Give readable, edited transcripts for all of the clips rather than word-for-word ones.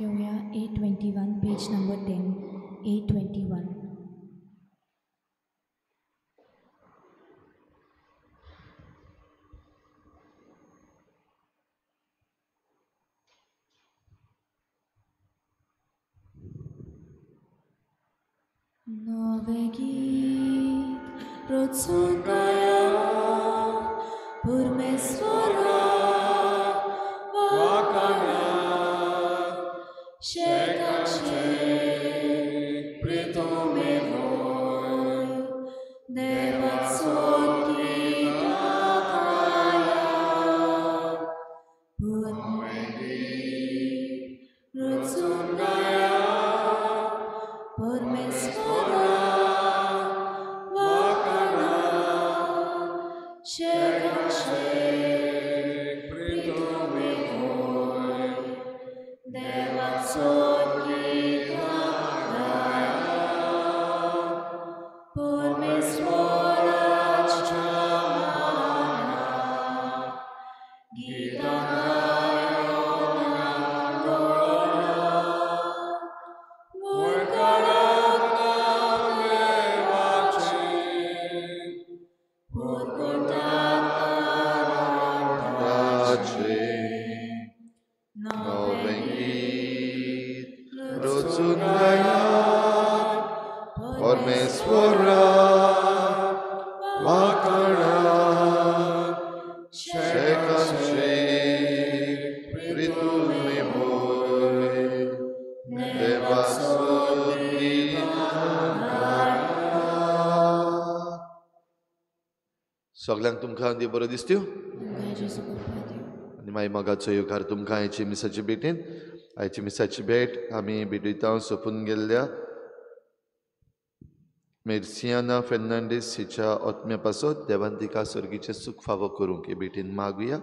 घेवया 821 पेज नंबर 10 821. नवे गीत रोजून गाया परमेश्वरा वाखाणा शेकाचे प्रितुमे होय देवाचो गाया नवे गीत रोजून गाया परमेश्वरा वाखाणा शेकाचे प्रितुमे होय देवाचो गाया परमेश्वराच्या माना गीतां गायोना गोडा व्हडकराक नांव देवाचें पोरकोटाक तारांताचें. नवें गीत रोजून गायात परमेश्वरा वाखाणा शेकाचे प्रितुमे होय देवाचो गाया. सगल्यांक तुमकां देव बरो दिसत्यो आनी मागीर मोगाचो येवकार तुमकां आयची मिसाची भेटीन. आयची मिसाची भेट आमी भेटयता सोंपून गेल्ल्या मेर्सियाना फेर्नांडीस हिच्या आत्म्या पासत देवान तिका सर्गीचें सूख फावो करूंक हे भेटीन मागुया.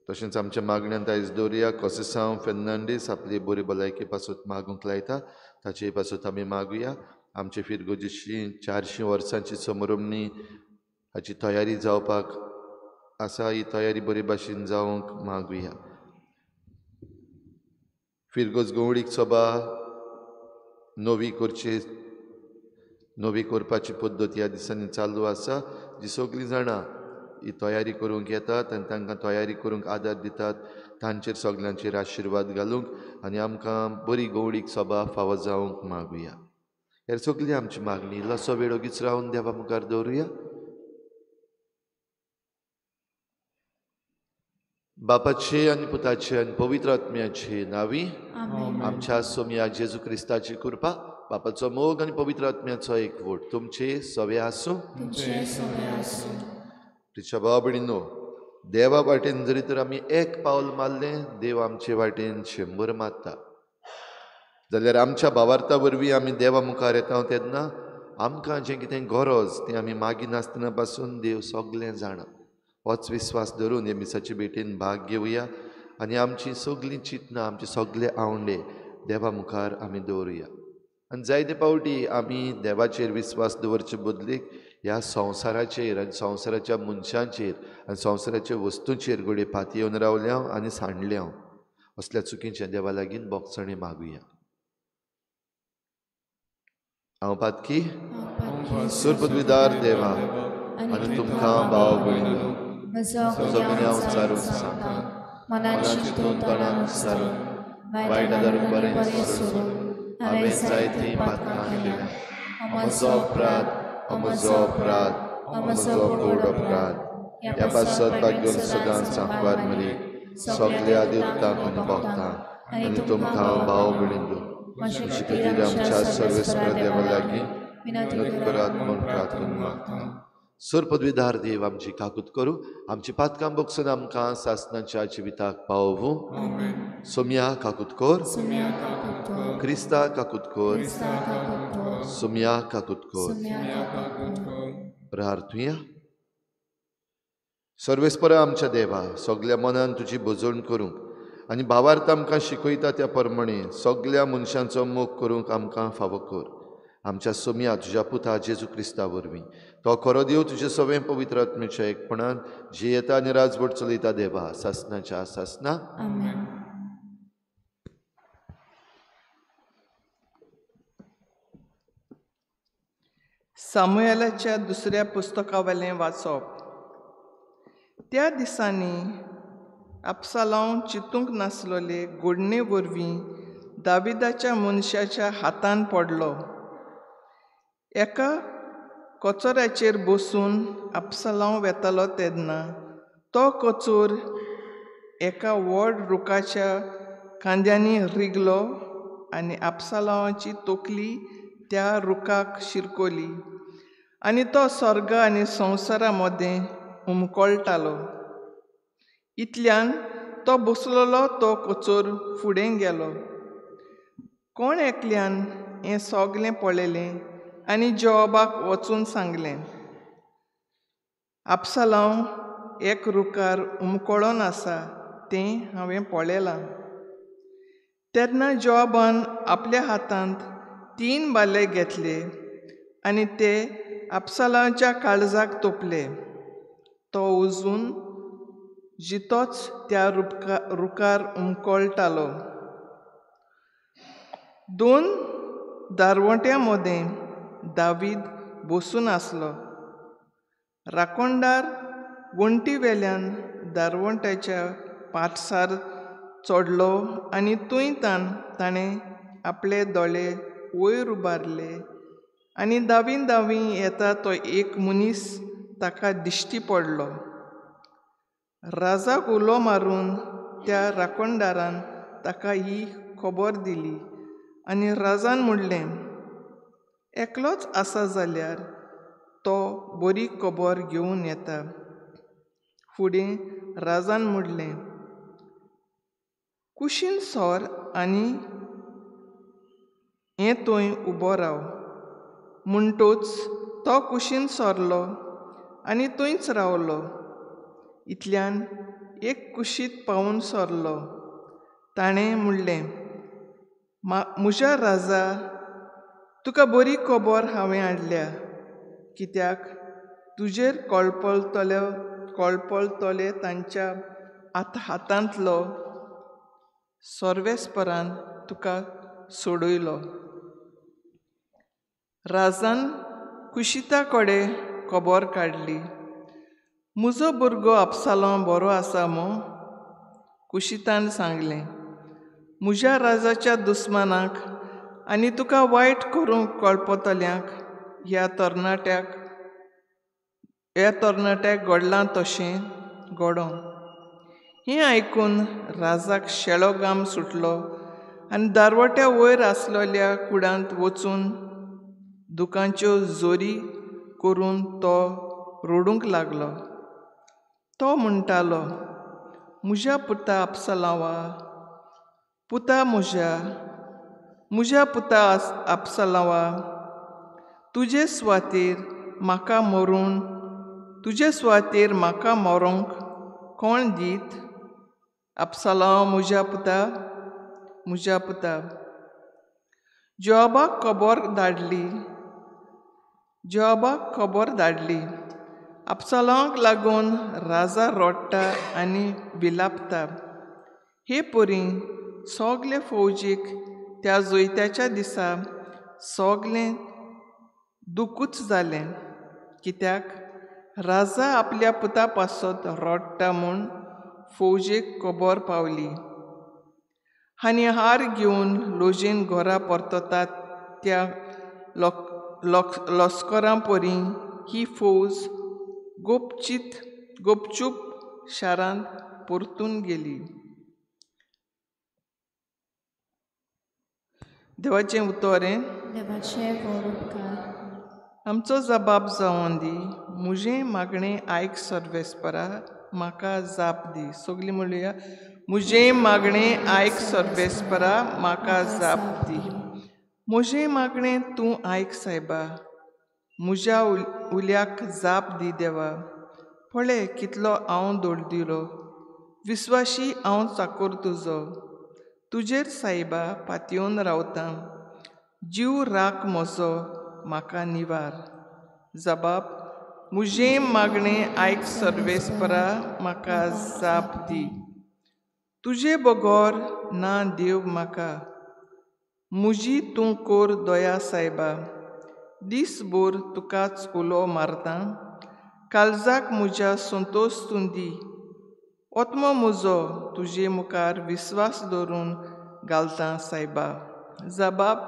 तशेंच आमच्या मागण्यांत आयज दवरुया कोसेसांव फेर्नांडीस आपली बरी भलायकी पासत मागूंक लायता ताचे पासत आमी मागुया. आमचे फिरगोजीची 400 वर्सांची समरमणी हाची तयारी जावपाक आसा, ही तयारी बरी भाशेन जावंक मागुया. फिरगोज गवळीक सभा नवी करची, नवी करपाची पद्दत ह्या दिसांनी चालू आसा, जी सगळीं जाणां ही तयारी करूंक येतात आनी तांकां तयारी करूंक आदार दितात, तांचेर सगल्यांचेर आशिर्वाद घालूंक आनी आमकां बरी गवळीक सभा फावो जावंक मागुया. हेर सगळी आमची मागणी इल्लोसो वेळ ओगीच रावन देवा मुखार दवरुया. बापाचे आनी पुताचे आनी पवित्र आत्म्याचे नांवी आमच्या सोमया जेजू क्रिस्ताची कृपा, बापाचो मोग आनी पवित्र आत्म्याचो एकवट तुमचे सवे आसूं. तिच्या भाव भयणींनो, देवा वाटेन जरी तर आमी एक पावल मारलें, देव आमचे वाटेन 100 मारता. जाल्यार आमच्या भावार्था वरवीं आमी देवा मुखार येता तेन्ना आमकां जें कितें गरज तें आमी मागिनासतना पासून देव सगळें जाणा. होच विस्वास धरून हे मिसाचे भेटीन भाग घेवया आनी आमची सगळीं चिंतनां, आमचे सगळे आवंडे देवा मुखार आमी दवरुया. आनी जायते पावटी आमी देवाचेर विस्वास दवरचे बदलीक ह्या संवसाराचेर आनी संवसाराच्या मनशांचेर आनी संवसाराच्या वस्तूंचेर घडये पातयेवन रावल्या आनी सांडल्या. असल्या चुकींच्या देवा लागीं बोगसणें मागुया. हांव पातकी सुरपदवीदार देवा आनी तुमकां भाव भयणींनो म्हजो गुन्यांव चारूंक सांगता, मनान चिंतून तणान सारून वायट आदारून बरें सोडून हांवें जायतीं पातकां केल्या. म्हजो अपराध, म्हजो अपराध, म्हजो व्हड अपराध. ह्या पासत भाग्योन सदांच सांकवार मरी सगल्या देवतांक आनी भक्तांक आनी तुमकां भाव भयणींनो म्हजे खातीर आमच्या सर्वेस्पर देवा लागीं विनंती करात म्हूण प्रार्थना मागता. सुरपदवीदार देव आमची काकूत करूं, आमची पातकां बोगसून आमकां सासनाच्या जिविताक पावोवूं. सोम्या काकूत कर, क्रिस्ता काकूत कर, सोम्या काकूत कर. प्रार्थुया. सर्वेस्परा आमच्या देवा, सगल्या मनान तुजी भजवण करूंक आनी भावार्थ आमकां शिकयता त्या प्रमाणे सगल्या मनशांचो मोग करूंक आमकां फावो कर. आमच्या सोम्या तुज्या पुता जेजू क्रिस्ता वरवीं तो खरो देव तुजे सवें पवित्र आत्म्याच्या एकपणान जियेता आनी राजवट चलयता देवा सासनाच्या सासना. आमेन. सामुएलाच्या दुसऱ्या पुस्तकावेलें वाचप. त्या दिसांनी अब्सालोम चिंतूंक नासलोले घोडणे वरवीं दाविदाच्या मनशाच्या हातान पडलो. एका कचोऱ्याचेर बसून अब्सालोम वेतालो तेन्ना तो कचोर एका व्हड रुखाच्या खांद्यांनी रिगलो आनी अब्सालोमाची तकली त्या रुखाक शिरकली आनी तो स्वर्ग आनी संवसारा मदें हुमकळटालो. इतल्यान तो बसलेलो तो कचोर फुडें गेलो. कोण एकल्यान हें सगलें पळयलें आनी जोआबाक वचून सांगलें, अब्सालोम एक रुखार हुमकळोन आसा तें हांवें पळयलां. तेन्ना जोआबान आपल्या हातांत 3 बाले घेतले आनी ते अब्सालोमाच्या काळजाक तोपले. तो अजून जितोच त्या रुखार हुमकळटालो. 2 दारवट्यां मदें दावीद बसून आसलो. राखणदार वण्टी वेल्यान दारवट्याच्या पाटसार चडलो आनी थंय ताणें आपले दोळे वयर उबारले आनी दावी दावी येता तो एक मनीस ताका दिश्टी पडलो. राजाक उलो मारून त्या राखणदारान ताका ही खबर दिली आनी राजान म्हणलें, एकलोच आसा जाल्यार तो बरी खबर घेवन येता. फुडें राजान म्हणलें, कुशीन सर आनी हें थंय उबो राव. म्हणटोच तो कुशीन सरलो आनी थंयच रावलो. इतल्यान एक कुशीत पावून सरलो. ताणें म्हणलें, म्हज्या राजा, तुका बरी खबर हांवें हाडल्या. कित्याक तुजेर कळपळतले तांच्या हातांतलो सर्वेस्परान तुका सोडयलो. राजान कुशिता कडेन खबर काडली, म्हजो भुरगो अब्सालोम बरो आसा मू? कुशितान सांगलें, म्हज्या राजाच्या दुस्मानाक आनी तुका वायट करूंक कळपतल्यांक ह्या तरणाट्याक घडलां तशें घडों. हें आयकून राजाक शेळो घाम सुटलो आनी दारवट्या वयर आसलेल्या कुडांत वचून दुकांच्यो जोरी करून तो रडूंक लागलो. तो म्हणटालो, म्हज्या पुता अब्सालोमा, पुता म्हज्या, म्हज्या पुता अब्सालोमा, तुजे सुवातेर म्हाका मरून, तुजे सुवातेर म्हाका मरोंक कोण दीत? अब्सालोम म्हज्या पुता, म्हज्या पुता. जोआबाक खबर धाडली, जोआबाक खबर धाडली, अब्सालोमाक लागून राजा रडटा आनी विलापता. हे परी सगले फौजीक त्या जैताच्या दिसा सगलें दुखूच जालें, कित्याक राजा आपल्या पुता पासत रडटा म्हूण फौजेक खबर पावली. आनी हार घेवन लोजेन घरा परततात त्या लश्करां परी ही फौज गुपचूप शारांत परतून गेली. देवाचें उतर हें. देवाचें व्हड उपकार. आमचो जबाब जावन दी, म्हजें मागणें आयक सर्वेस्परा, म्हाका जाप दी. सगलीं म्हणुया, म्हजें मागणें आयक सर्वेस्परा, म्हाका जाप दी. म्हजें मागणें तूं आयक सायबा, म्हज्या उल्याक जाप दी देवा. पळय कितलो हांव दळदिरो, विस्वाशी हांव चाकोर तुजो. तुजेर सायबा पातयेवन रावतां, जीव राख म्हजो म्हाका निवार. जबाब मुजें मागणें आयक सर्वेस्परा म्हाका जाप दी. तुजे बगर ना देव म्हाका, मुजी तूं कोर दया सायबा. दीसभर तुकाच उलो मारता, काळजाक म्हज्या संतोश तूं दी. आत्मो म्हजो तुजे मुखार विस्वास दवरून घालता सायबा. जबाब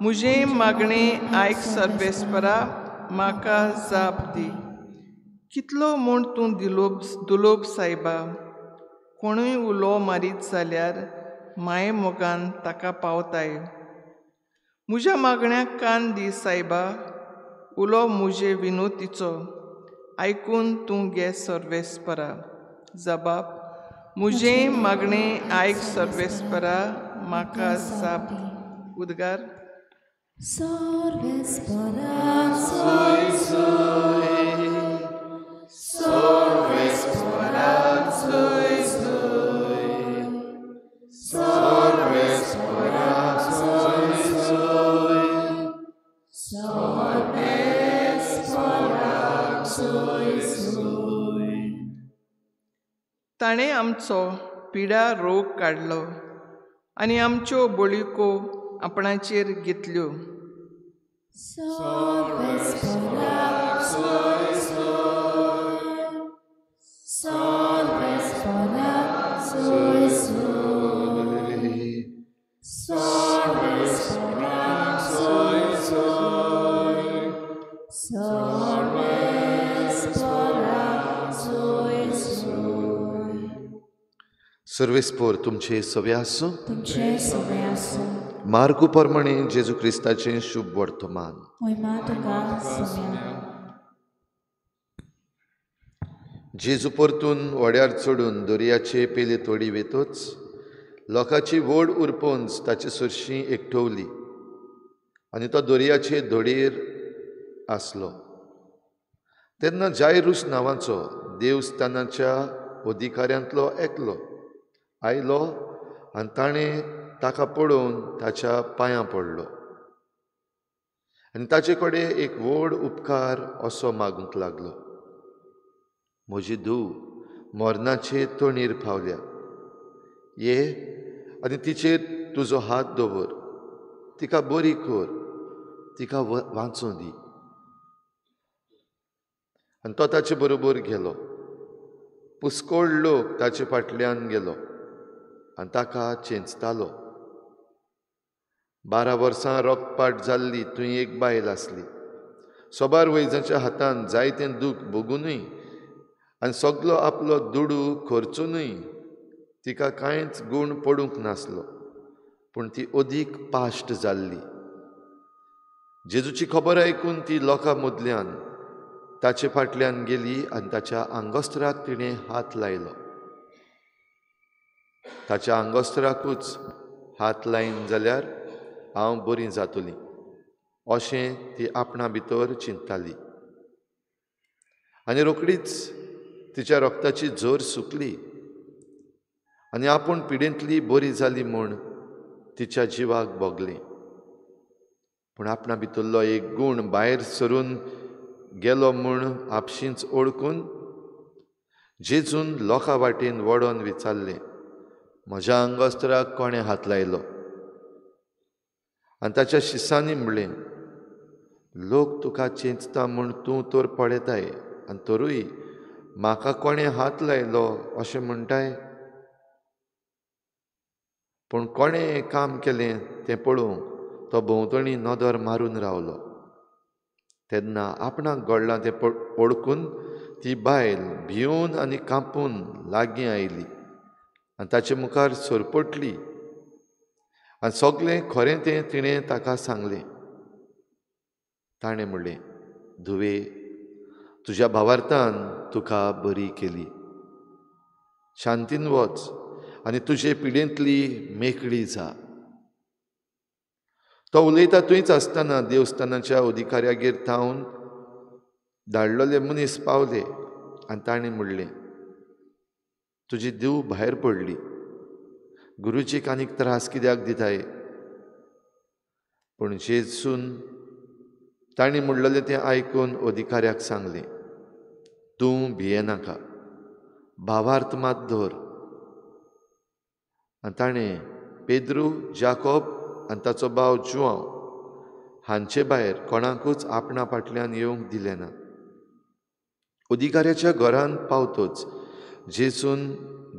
मुजें मागणें आयक सर्वेस्परा म्हाका जाप दी. कितलो म्हूण तूं दिलोब दुलोब सायबा, कोणूय उलो मारीत जाल्यार माये मोगान ताका पावताय. म्हज्या मागण्याक कान दी सायबा, उलो मुजे विनोतीचो आयकून तूं घे सर्वेस्परा. जबाब मुजें मागणें आयक सर्वेस्परा म्हाका जाप. उद्गार सर्वेस्परा सोय सोय, सर्वेस्परा सोय सोय, सर्वेस्परा सोय सोय, सर्वेस्परा सोय सोय. ताणें आमचो पिडा रोग काडलो आनी आमच्यो बळिको आपणाचेर घेतल्यो. सर्वेस्परा सोय सोय, सर्वेस्परा सोय सोय, सर्वेस्परा सोय सोय, सर्वेस्परा सोय सोय. सर्वेस्पोर तुमचे सवे आसूं. तुमचे सवे आसूं. मार्कू प्रमाणे जेजू क्रिस्ताचें शुभ वर्तमान. महिमा तुका सोम्या. जेजू परतून व्हड्यार चडून दर्याचे पेले तोडी वेतोच लोकांची व्हड उरपंज ताचे सरशीं एकठवली आनी तो दर्याचे धडयेर आसलो. तेन्ना जायरूस नांवाचो देवस्थानाच्या अधिकाऱ्यांतलो एकलो आयलो आनी ताणें ताका पळोवन ताच्या पांयां पडलो आनी ताचे कडेन एक व्हड उपकार असो मागूंक लागलो. म्हजी धूव मरणाचे तणीर पावल्या, ये आनी तिचेर तुजो हात दवर, तिका बरी कर, तिका वाचूं दी. आनी तो ताचे बरोबर गेलो. पुस्कोळ लोक ताचे फाटल्यान गेलो आनी ताका चेंचतालो. 12 वर्सां रोगपाट जाल्ली थंय एक बायल आसली. सोबार वैजाच्या हातान जायतें दूख भोगुनूय आनी सगलो आपलो दुडू खर्चुनूय तिका कांयच गूण पडूंक नासलो, पूण ती अदीक पाश्ट जाल्ली. जेजूची खबर आयकून ती लोकां मदल्यान ताचे फाटल्यान गेली आनी ताच्या आंगोस्त्राक तिणें हात लायलो. ताच्या आंगोस्त्राकूच हात लायन जाल्यार हांव बरी जातली अशें ती आपणा भितर चिंतताली आनी रोखडीच तिच्या रक्ताची जोर सुकली आनी आपूण पिडेंतली बरी जाली म्हूण तिच्या जिवाक भोगलें. पूण आपणा भितरलो एक गूण भायर सरून गेलो म्हूण आपशींच ओळखून जेजून लोकां वाटेन वडोन विचारलें, म्हज्या आंगोस्त्राक कोणें हात लायलो? आनी ताच्या शिसांनी म्हणलें, लोक तुका चेंचता म्हूण तूं तर पळयताय आनी तरूय म्हाका कोणें हात लायलो अशें म्हणटाय? पूण कोणें काम केलें तें पळोवंक तो भोंवतणी नदर मारून रावलो. तेन्ना आपणाक घडलां तें ओळखून ती बायल भिवन आनी कांपून लागीं आयली आनी ताचे मुखार सरपटली आनी सगलें खरें तें तिणें ताका सांगलें. ताणें म्हणलें, धुवे, तुज्या भावार्थान तुका बरी केली, शांतीन वच आनी तुजे पिडेंतली मेकळी जा. तो उलयता थंयच आसतना देवस्थानाच्या अधिकाऱ्यागेर थावन धाडलेले मनीस पावले आनी ताणें म्हणलें, तुजी धूव भायर पडली, गुरुजीक आनीक त्रास कित्याक दिताय? पूण जेजून तांणी म्हणलेलें तें आयकून अधिकाऱ्याक सांगलें, तूं भियेनाका, भावार्थ मात धर. आनी ताणें पेद्रू, जाकोब आनी ताचो भाव जुआंव हांचे भायर कोणाकूच आपणा फाटल्यान येवंक दिलें ना. अधिकाऱ्याच्या घरांत पावतोच जेजून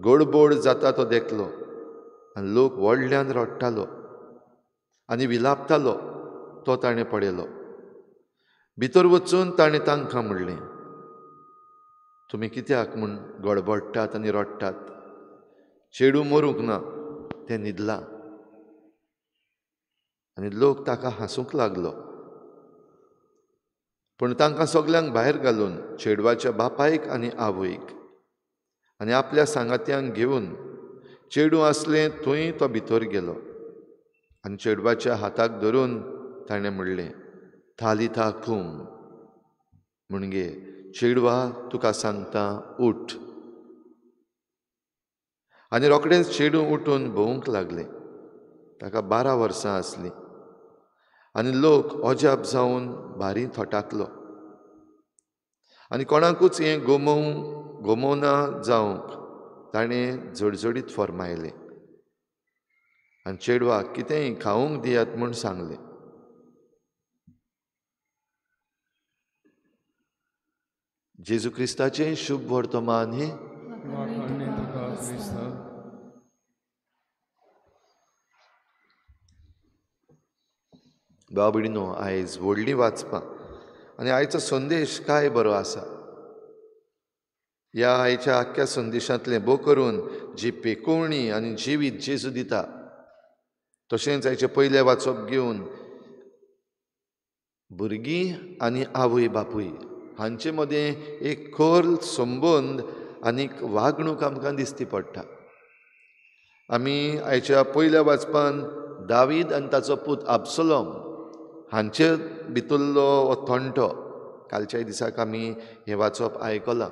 गडबड जाता तो देखलो आनी लोक व्हडल्यान रडटालो आनी विलापतालो तो ताणें पळयलो. भितर वचून ताणें तांकां म्हणलें, तुमी कित्याक म्हूण गडबडटात आनी रडटात? चेडूं मरूंक ना, तें न्हिदलां. आनी लोक ताका हांसूंक लागलो. पूण तांकां सगल्यांक भायर घालून चेडवाच्या बापायक आनी आवयक आनी आपल्या सांगात्यांक घेवन चेडूं आसलें थंय तो भितर गेलो आनी चेडवाच्या हाताक धरून ताणें म्हणलें, थालिथा खूम, म्हणजे चेडवा तुका सांगता उठ. आनी रोखडेंच चेडूं उठून भोंवूंक लागलें. ताका 12 वर्सां आसलीं आनी लोक अजाप जावन भारी थटाकलो आनी कोणाकूच हें गोमोवना जावंक ताणें जडजडीत फर्मायलें आनी चेडवाक कितेंय खावंक दियात म्हूण सांगलें. जेजू क्रिस्ताचें शुभ वर्तमान हें. भाव भयणीनो, आयज व्हडली वाचपां आनी आयचो संदेश काय बरो आसा. ह्या आयच्या आख्ख्या संदेशांतलें भो करून जी पेकोवणी आनी जिवीत जेजू दिता, तशेंच आयचें पयलें वाचप घेवन भुरगीं आनी आवय बापूय हांचे मदें एक खोल संबंद आनी वागणूक आमकां दिसती पडटा. आमी आयच्या पयल्या वाचपान दावीद आनी ताचो पूत आबसलोम हांचे भितरलो हो थोंटो कालच्या दिसाक आमी हें वाचप आयकलां.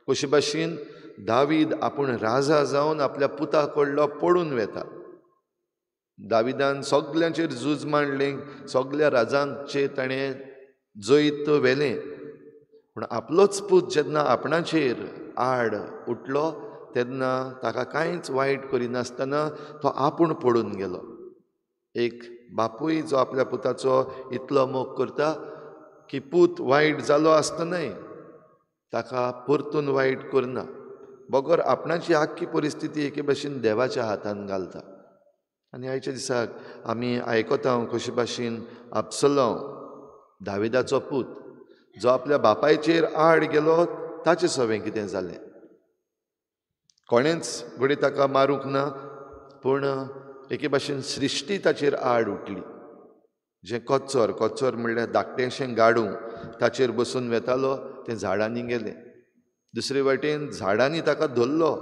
कशे भाशेन दावीद आपूण राजा जावन आपल्या पुता कडलो पडून वेता. दाविदान सगल्यांचेर झूज मांडलें, सगल्या राजांचेर ताणें जैत व्हेलें, पूण आपलोच पूत जेन्ना आपणाचेर आड उठलो तेन्ना ताका कांयच वायट करिनासतना तो आपूण पडून गेलो. एक बापूय जो आपल्या पुताचो इतलो मोग करता की पूत वायट जालो आसतनाय ताका परतून वायट करना, बगर आपणाची आख्खी परिस्थिती एके भाशेन देवाच्या हातान घालता. आनी आयच्या दिसाक आमी आयकता कशे भाशेन आबसलोम दाविदाचो पूत जो आपल्या बापायचेर आड गेलो ताचें सवें कितें जालें. कोणेंच घडये ताका मारूंक ना, पूण एके भाशेन सृश्टी ताचेर आड उठली. जें कच्चर, कच्चर म्हणल्यार धाकटेंशें गाडूं ताचेर बसून वेतालो तें झाडांनी गेलें. दुसरे वाटेन झाडांनी ताका धरलो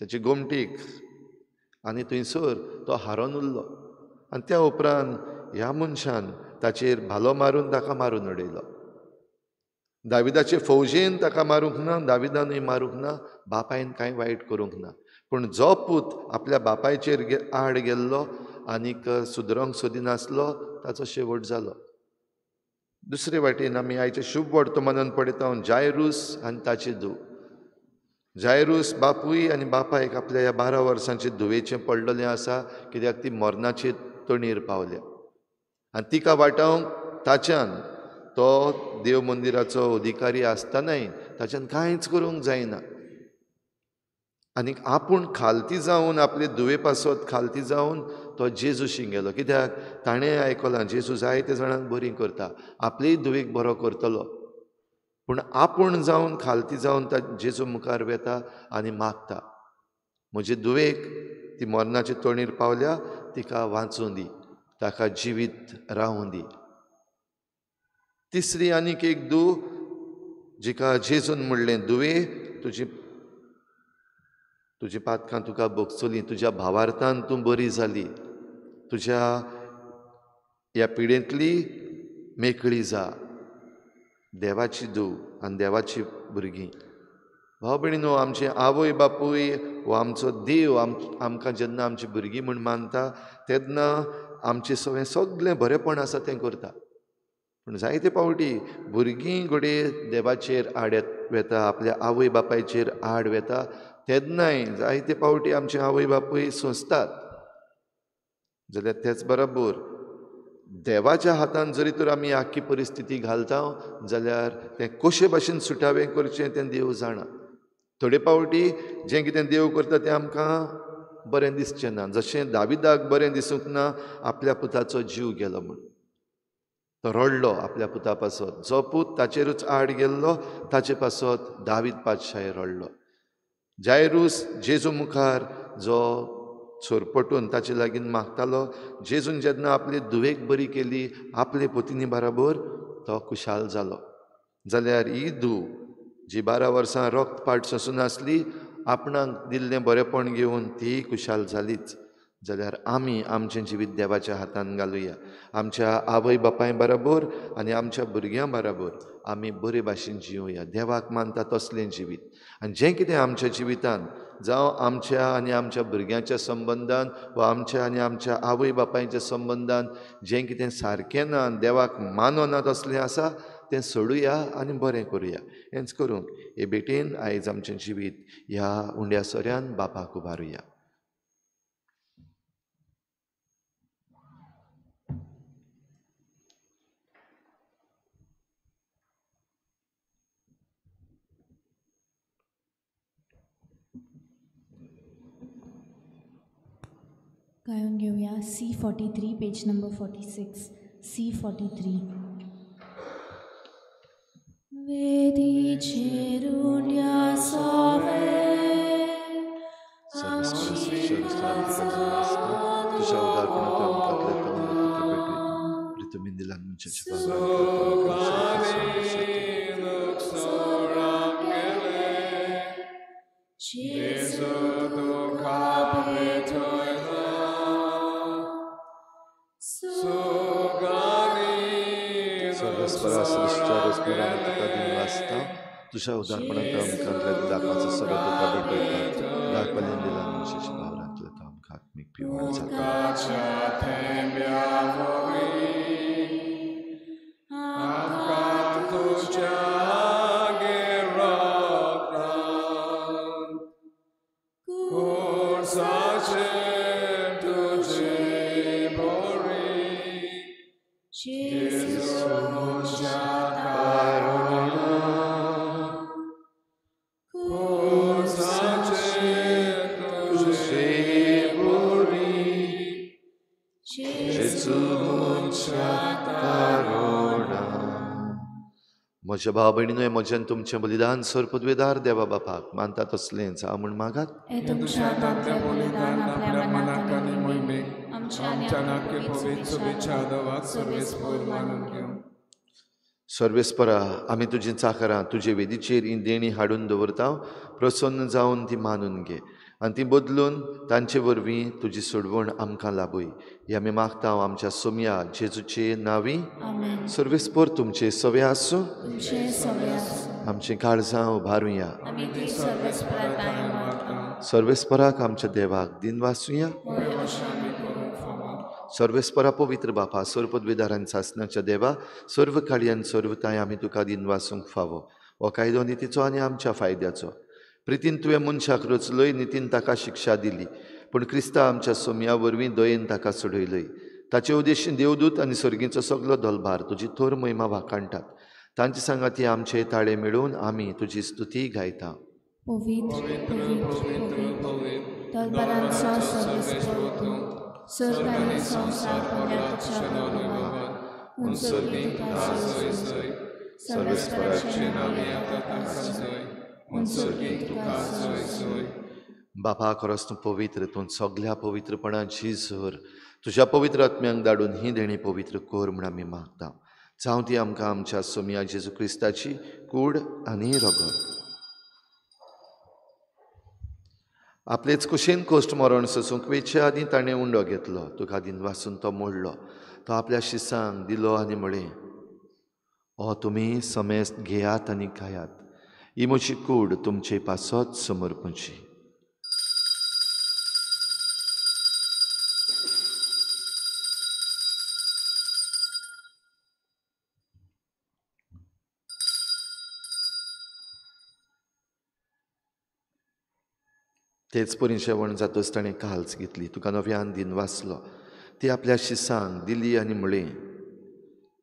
ताचे गोमटीक आनी थंयसर तो हारोन उरलो. आनी त्या उपरांत ह्या मनशान ताचेर भालो मारून ताका मारून उडयलो. दाविदाचे फौजेन ताका मारूंक ना, दाविदानूय मारूंक ना, बापायन कांय वायट करूंक ना, पूण जो पूत आपल्या बापायचेर आड गेल्लो आनीक सुदरोंक सोदिनासलो ताचो शेवट जालो. दुसरे वाटेन आमी आयच्या शुभ वर्तमानान पळयता जायरूस आनी ताची धूव. जायरूस बापूय आनी बापायक आपल्या ह्या 12 वर्सांचे धुवेचें पडलेलें आसा, कित्याक ती मरणाचे तणीर पावल्या आनी तिका वाटावंक ताच्यान तो देव मंदिराचो अधिकारी आसतनाय ताच्यान कांयच करूंक जायना. आनी आपूण खालती जावन आपले धुवे पासत खालती जावन तो जेजूशी गेलो, कित्याक ताणें आयकलां जेजू जायते जाणांक बरी करता, आपलेय धुवेक बरो करतलो. पूण आपूण जावन खालती जावन जेजू मुखार वेता आनी मागता, म्हजे धुवेक ती मरणाचे तोणीर पावल्या, तिका वाचूं दी, ताका जिवीत रावूं दी. तिसरी आनीक एक धूव जिका जेजून म्हणलें, धुवे तुजी पातकां तुका भोगसली, तुज्या भावार्थान तूं बरी जाली, तुज्या ह्या पिडेंतली मेकळी जा. देवाची धूव आनी देवाची भुरगीं. भाव भयणीनो, आमचे आवय बापूय वो आमचो देव आमकां जेन्ना आमची भुरगीं म्हूण मानता तेन्ना आमचें सगळें सगळें बरेंपण आसा तें करता. पूण जायते पावटी भुरगीं घडये देवाचेर आड वेता, आपल्या आवय बापायचेर आड वेता, तेन्नाय जायते पावटी आमचे आवय बापूय सोंसतात. जाल्यार तेच बरोबर देवाच्या हातान जरी तर आमी आख्खी परिस्थिती घालता जाल्यार तें कशे भाशेन सुटावें करचें तें देव जाणा. थोडे पावटी जें कितें देव करता तें आमकां बरें दिसचें ना. जशें दाविदाक बरें दिसूंक ना आपल्या पुताचो जीव गेलो म्हूण, तो रडलो आपल्या पुता पासत. जो पूत ताचेरूच आड गेल्लो ताचे पासत दावीद पातशाय रडलो. जायरूस जेजू मुखार जो चोरपटून ताचे लागीं मागतालो, जेजून जेन्ना आपले धुवेक बरी केली आपले पुतिनी बराबर तो खुशाल जालो. जाल्यार ही धूव जी 12 वर्सां रक्त पाट सोंसून आसली आपणाक दिल्लें बरेंपण घेवन ती खुशाल जालीच. जाल्यार आमी आमचें जिवीत देवाच्या हातान घालुया. आमच्या आवय बापाय बराबर आनी आमच्या भुरग्यां बराबर आमी बरे भाशेन जिवया, देवाक मानता तसलें जिवीत. आनी जें कितें आमच्या जिवितान जावं आमच्या आनी आमच्या भुरग्यांच्या संबंदान वा आमच्या आनी आमच्या आवय बापायच्या संबंदान जें कितें सारकें ना, देवाक मानना तसलें आसा तें सोडुया आनी बरें करुया. हेंच करूंक हे भेटेन आयज आमचें जिवीत ह्या उंड्या सोऱ्यान बापाक उबारुया. गाऊन घेऊया C43 page number 46. C43. वेदीचेर उंड्या सोवे तुझ्या उदारपणांत आमकां तुका भेटयता. प्रितमीन दिला मनशाच्या तुझ्या उदारपणांत आमकां दाखवाचो सगळो तुका भेटयता. दाखवाल्यान दिला मनशाच्या भावरांतलो तो आमकां आत्मीक पिवण जाता. म्हज्या भाव भयणीनो, म्हज्यान तुमचें बलिदान सर पदवेदार देवा बापाक मानता तसलेंच हांव म्हूण मागात. सर्वेस्परा, आमी तुजी चाकरां तुजे वेदीचेर ही देणी हाडून दवरता, प्रसन्न जावन ती मानून घे आनी ती बदलून तांचे वरवीं तुजी सोडवण आमकां लाभय. ही आमी मागता आमच्या सोमया जेजूचे नांवी. सर्वेस्पर तुमचे सवे आसूं. आमचीं काळजां उबारुया. सर्वेस्पराक आमच्या देवाक दिनवासुया. सर्वेस्परा पवित्र बापा, सर्व पदवीदारान सासनाच्या देवा, सर्व काळयान सर्वताय आमी तुका दिनवासूंक फावो. हो कायदो नितीचो आनी आमच्या फायद्याचो. प्रितीन तुवें मनशाक रचलोय, नितीन ताका शिक्षा दिली, पूण क्रिस्ता आमच्या सोमया वरवीं दयेन ताका सोडयलोय. ताचे उद्देशीन देवदूत आनी सर्गीचो सगलो दलभार तुजी थोर महिमा वाखाणटात. तांचे सांगाती आमचे ताळे मेळून आमी तुजी स्तुती गायता. पवित्र पवित्र पवित्र दलभारांचो सर्वेस्पर तूं, स्वर्ग आनी संवसार भरल्या तुज्या प्रभावान. उंचर्गी तुका सोय सोय, सर्वेस्पराचे नांवे येता ताका सोय, उंचर्गी तुका सोय सोय. बापा, खरोच तूं पवित्र, तूं सगल्या पवित्रपणाची झर. तुज्या पवित्र आत्म्यांक धाडून ही देणी पवित्र कर म्हूण आमी मागता. जावं ती आमकां आमच्या सोमया जेजू क्रिस्ताची कूड आनी रगत. आपलेच कुशीन कोश्ट मरण सोसूंक वेचे आदीं ताणें उंडो घेतलो, तुका दिनवासून तो मोडलो, तो आपल्या शिसांक दिलो आनी म्हळें, ओ तुमी समेस्त घेयात आनी खायात, ही म्हजी कूड तुमचे पासत तेच परी जेवण जातच ताणें काल्स घेतली, तुका नव्यान दिन वाचलो, ती आपल्या शिसांक दिली आनी म्हळें,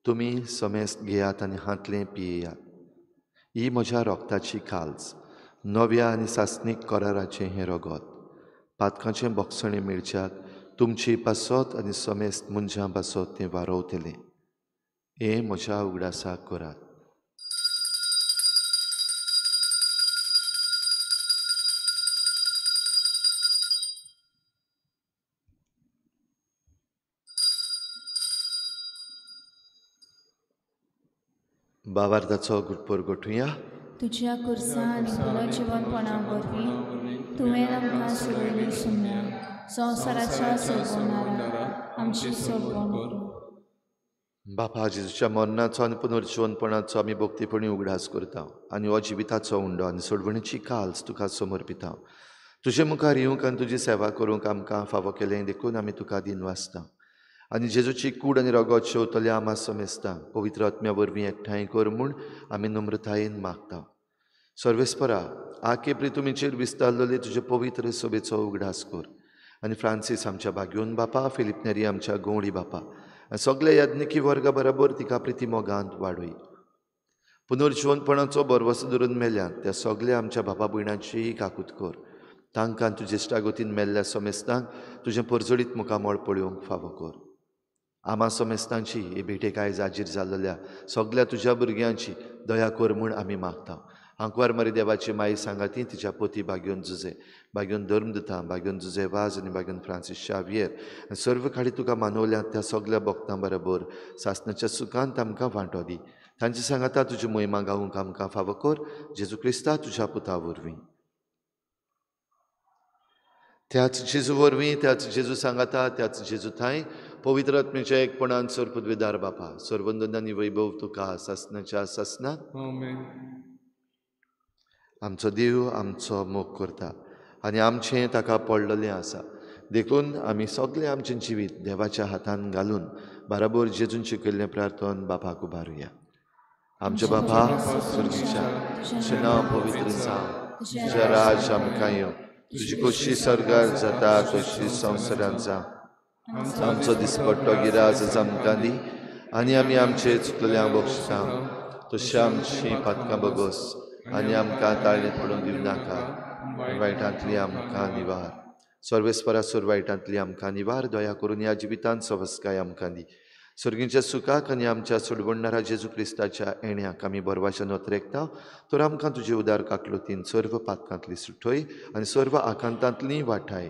तुमी समेस्त घेयात आनी हांतलें पियेयात. ही म्हज्या रोगताची काल्स, नव्या आनी सासणीक कराराचें हें रगत. पातकांचें बोगसणें मेळच्याक तुमची पासत आनी समेस्त मनशां पासत तें वारोवतलें. हें म्हज्या उगडासाक करात. बावार्थाचो गुटपोर गोठुया. तुज्या कुर्सा आनी पुनर्जिवनपणा वरवीं तुवें आमकां सोडयली सुम्या, संवसाराच्या सोडवणारा आमची सोडवण कर. बापा, जेजूच्या मरणाचो आनी पुनर्जिवनपणाचो आमी भक्तीपणी उगडास करता आनी हो जिविताचो उंडो आनी सोडवणीची काल्स तुका समर्पिता. तुजे मुखार येवंक आनी तुजी सेवा करूंक आमकां फावो केलें देखून आमी तुका दिनवासता. आनी जेजूची कूड आनी रगत शेवतल्या आमा समेस्ता पवित्र आत्म्या वरवीं एकठांय कर म्हूण आमी नम्रतायेन मागता. सर्वेस्परा, आके प्रितुमीचेर विस्तारलेले तुजे पवित्र सभेचो उगडास कर आनी फ्रांसीस आमच्या भाग्योन बापा, फिलीप नेरी आमच्या गवळी बापा आनी सगल्या याज्ञिकी वर्गा बराबर तिका प्रिती मोगांत वाडय. पुनर्जिवनपणाचो भरवसो धरून मेल्यात त्या सगल्या आमच्या बापा भयणांचीय काकूत कर. तांकां तुजे इश्टागतीन मेल्ल्या समेस्तांक तुजें परजळीत मुखामळ पळोवंक फावो कर. आमा समेस्तांची हे भेटेक आयज हाजीर जाल्ल्या सगल्या तुज्या भुरग्यांची दया कर म्हूण आमी मागता. आंकवार मारी देवाची माई सांगाती तिच्या पोती भाग्योन जुजे, भाग्योन धर्मदुता, भाग्योन जुजे वाज आनी भाग्योन फ्रांसीस शावियर आनी सर्व खाडी तुका मानवल्यात त्या सगल्या भक्तां बरोबर सासणाच्या सुखांत आमकां वांटो दी. तांची सांगाता तुजी मोहिमा गावूंक आमकां फावो कर, जेजू क्रिस्ता तुज्या पुता वरवीं. त्याच जेजू वरवीं, त्याच जेजू सांगाता, त्याच जेजू थांय पवित्र आत्म्याच्या एकपणान सर्वपदवीदार बापा, सर्वंदन आनी वैभव तुका सासणाच्या सासणाक. आमचो देव आमचो मोग करता आनी आमचें ताका पडलेलें आसा, देखून आमी सगळें आमचें जिवीत देवाच्या हातान घालून बराबर जेजून शिकयल्लें प्रार्थन बापाक उबारुया. आमच्या बापा स्वर्गीच्या, तुजें नांव पवित्र जावं, तुजें राज आमकां येवं, तुजी खोशी स्वर्गार जाता तशी संवसारांत जावं. आमचो दिसपट्टो गिराज आमकां दी आनी आमी आमचे चुकलेल्यांक बक्षिता तशी आमची पातकां बगोस आनी आमकां ताळणेंत पडूंक दिवं नाका, वायटांतली आमकां निवार. सर्वेस्परा सोर वायटांतली आमकां निवार, दया करून ह्या जिवितांत सवस्काय आमकां दी. सर्गींच्या सुखाक आनी आमच्या सोडवणणारा जेजू क्रिस्ताच्या येण्याक आमी बरवाच्या नोतरेकता, तर आमकां तुजे उदार काकलुतीन सर्व पातकांतली सुटय आनी सर्व आकांतांतली वाठाय.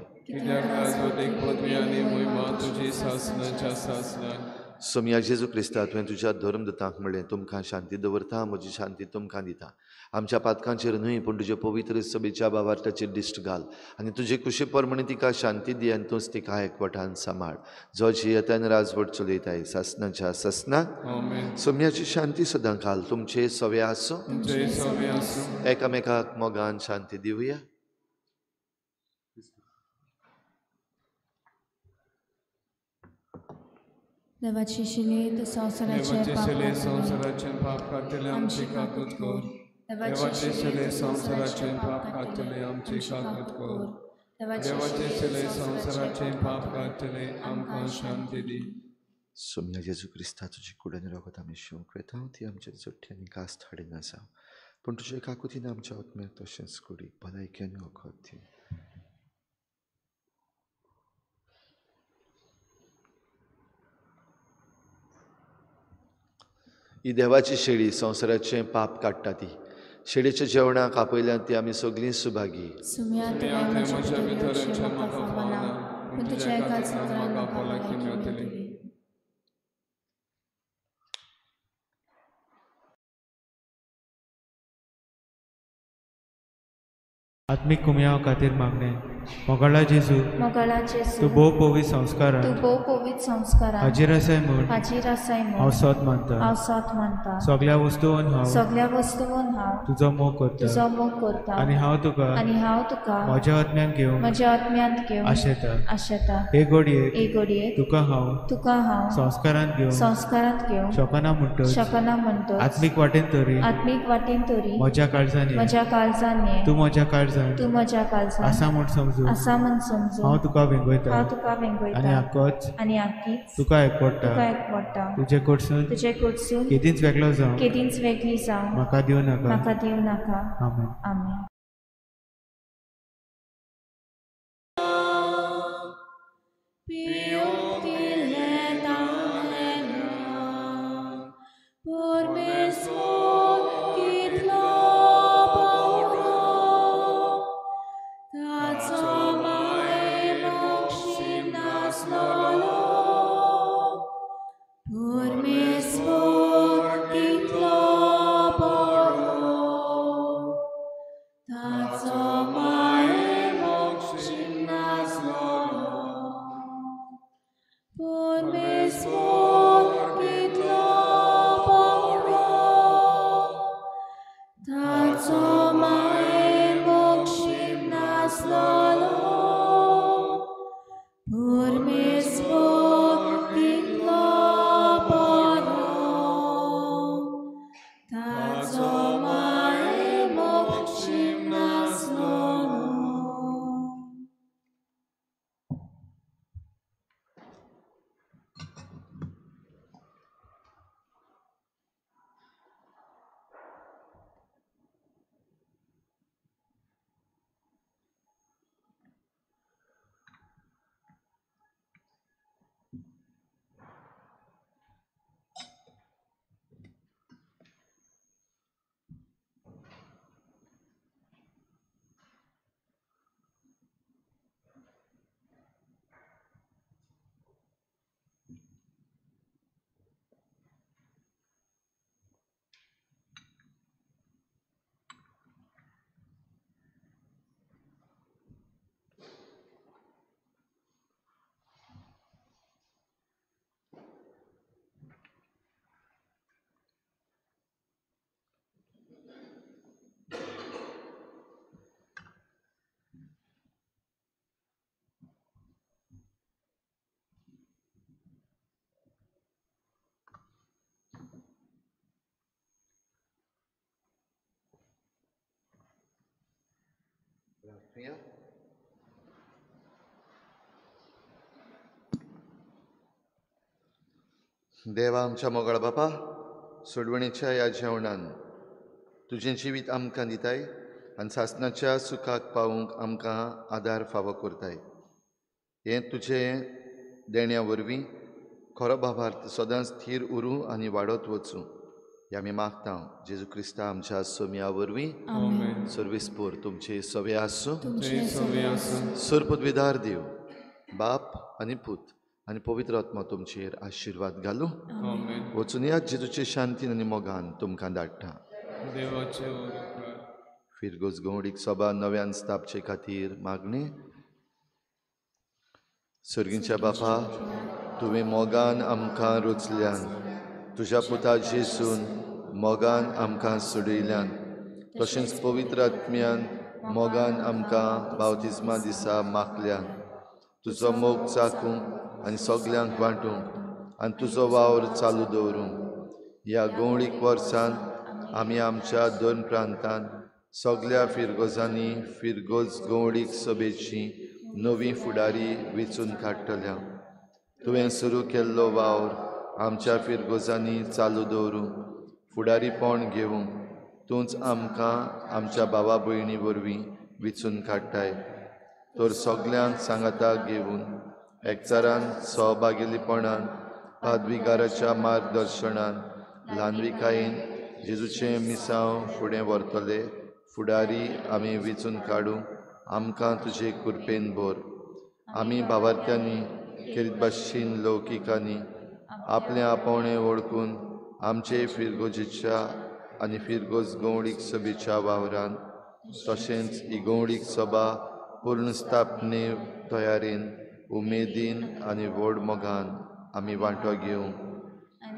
सोमया जेजू क्रिस्ता, तुवें तुज्या धर्मदुतांक म्हणलें, तुमकां शांती दवरता, म्हजी शांती तुमकां दिता. आमच्या पातकांचेर न्हय पूण तुजे पवित्र सभेच्या बावार्थाचेर दिश्ट घाल आनी तुजे कुशी प्रमाणे तिका शांती दी आनी तूंच तिका एकवटान सांबाळ, जो जियेतान राजवट चलयताय सासणाच्या सासणाक. सोमयाची शांती सदां घाल. तुमचे सवे आसूं, एकामेकाक मोगान शांती दिवया. देवाची शिले संवसाराचें पाप काडटले आमची काकूत कर. देवाचे शिले संवसाराचें पाप काडटले आमची काकूत कर. देवाचे शिले संवसाराचें पाप काडटले आमकां शांती दी. सोमया जेजू क्रिस्ता, तुजी कूड आनी रगत आमी शिवंक वेता, ती आमच्या जोडटी आनी कास्त हाडिना जावं, पूण तुजे काकुतीन आमच्या आत्म्याक तशेंच कुडीक भलायकी आनी वखद दी. ही देवाची शेळी संवसाराचें पाप काडटा ती शेळीच्या जेवणाक आपयल्यान ती आमी सगळीं सुभागी. आत्मीक कुमयाव खातीर मागणें. मोगाळा जेजू, मोगाळा जेजू, तूं भोव पवित्र संस्कारान, तूं भोव पवित्र संस्कारान हाजीर आसाय म्हूण, हाजीर आसाय म्हूण हांव सत मानता, हांव सत मानता. सगळ्या वस्तून हांव, सगळ्या वस्तून हांव तुजो मोग करता, तुजो मोग करता. आनी हांव तुका, आनी हांव तुका म्हज्या आत्म्यान घेवंक, म्हज्या आत्म्यांत घेवंक आशेता, आशेता. हे घडयेक, हे घडयेक तुका हांव, तुका हांव संस्कारांत घेवंक, संस्कारांत घेवंक शकना म्हणटच, शकना म्हणटच, आत्मीक वाटेन तरी, आत्मीक वाटेन तरी म्हज्या काळजान, म्हज्या काळजान ये, तूं म्हज्या काळजान, तूं म्हज्या काळजान आसा म्हूण समजून, आसा म्हूण समजून हांव तुका वेंगयता, हांव तुका वेंगयता. आनी आकोच, आनी आकीच तुका एकवडटा, तुका एकवडटा. तुजे कडसून, तुजे कडसून केदींच वेगळो जावं, केदींच वेगळी जावं म्हाका दिवं नाका, म्हाका दिवं नाका. आमेन. आमेन. देवा आमच्या मोगाळ बापा, सोडवणेच्या ह्या जेवणान तुजें जिवीत आमकां दिताय आनी सासणाच्या सुखाक पावूंक आमकां आदार फावो करताय. हें तुजें देण्या वरवीं खरो भावार्थ सदांच थीर उरूं आनी वाडत वचूं हें आमी मागता जेजू क्रिस्ता आमच्या सोम्या वरवीं. सर्वेस्पोर तुमचे सवे आसूं. सर पदवीदार देव बाप आनी पूत आनी पवित्र आत्मा तुमचेर आशिर्वाद घालूं. वचून यात जेजूचे शांतीन आनी मोगान तुमकां धाडटा. फिरगोज गवडीक सभा नव्यान स्थापचे खातीर मागणें. सर्गींच्या बापा, तुवें मोगान आमकां रचल्यान, तुज्या पुता जेजून मोगान आमकां सोडयल्यान, तशेंच पवित्र आत्म्यान मोगान आमकां बावतिज्मा दिसा मागल्यान. तुजो मोग चाकूंक आनी सगल्यांक वांटूंक आनी तुजो वावर चालू दवरूंक ह्या गवळीक वर्सान आमी आमच्या दोन प्रांतान सगल्या फिरगोजांनी फिरगोज गवळीक सभेची नवी फुडारी वेंचून काडटल्या. तुवें सुरू केल्लो वावर आमच्या फिरगोजांनी चालू दवरूंक फुडारीपण घेवंक तूंच आमकां आमच्या भावा भयणी वरवीं वेंचून काडटाय. तर सगल्यांक सांगाताक घेवन एकचारान सहभागीपणान पादविगाराच्या मार्गदर्शनान ल्हानविकायेन जेजूचें मिसांव फुडें व्हरतले फुडारी आमी वेंचून काडूंक आमकां तुजे कृपेन भर. आमी भावार्थ्यांनी खेरीत भाशेन लौकिकांनी आपलें आपोवणें वळखून आमचे फिरगोजेच्या आनी फिरगोज गवळीक सभेच्या वावरान तशेंच ही गवळीक सभा पूर्ण स्थापने तयारेन उमेदीन आनी व्हड मोगान आमी वांटो घेवंक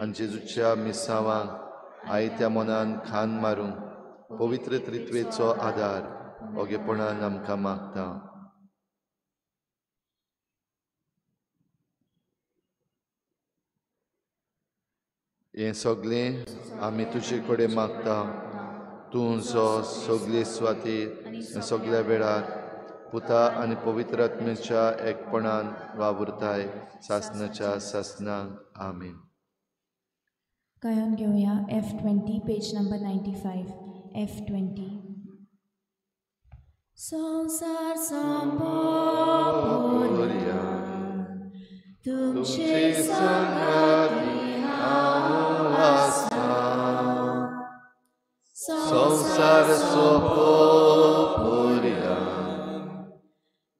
आनी जेजूच्या मिसांवांक आयत्या मनान खान मारूंक पवित्र त्रित्वेचो आदार ओगेपणान आमकां मागता. हें सगळें आमी तुजे कडेन मागता, तूं जो सगळे सुवातेर सगळ्या वेळार पुता आनी पवित्र आत्म्याच्या एकपणान वावुरताय सासनाच्या सासनाक. आमेन. गायन घेवया F20 page number 95. F20. संसार संपोर्या तुमचे संगाती हांव आसा, संसार सोंपोर्या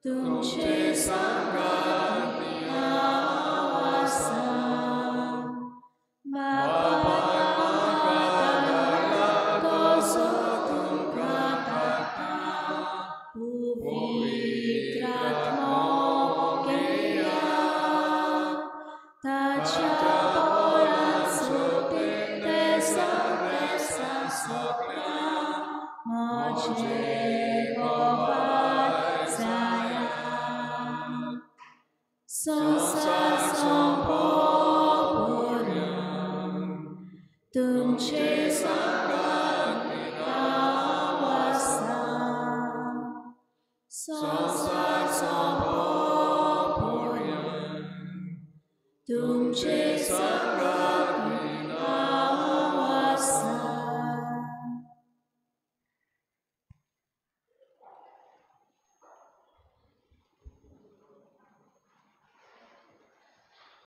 तुमचे संगाती हांव आसा, तुमचे संगाती हांव आसा, संसार सोंपोपर्यंत तुमचे संगाती हांव आसा.